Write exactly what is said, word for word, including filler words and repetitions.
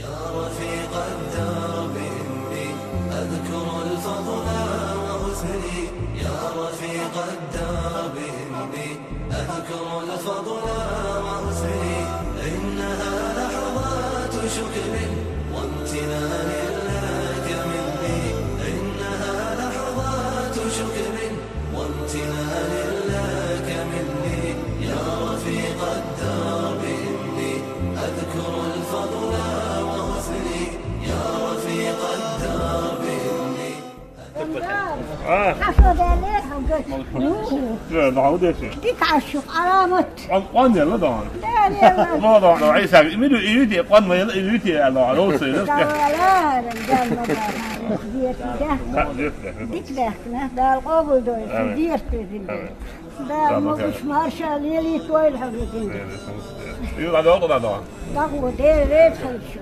يا رفيق الدرب إني أذكر الفضل وأثني. يا رفيق الدرب إني أذكر الفضل وأثني. إنها لحظات شكر وامتنان لك مني. إنها لحظات شكر وامتنان لك مني. يا رفيق الدرب إني أذكر الفضل وأثني. يا رفيق الدرب إني Ah, xafa bele, ha götür. Şöyle daha da şey. Dik aşık alamet. An an yalla da. Değerler. Ama da da isa mi du ivi diye kan mı yalla ivi diye Allah o söyle. Davalar, gelme davalar. Diyeti de. Ha, diyeti. Dik bekme, dal kabul doysun. Evet. Diyet dedin. Evet. Dal Tamam, mı evet. Kuşmar şaliye li toy habetin. Yok da o da da. Bak o devlet çalışıyor.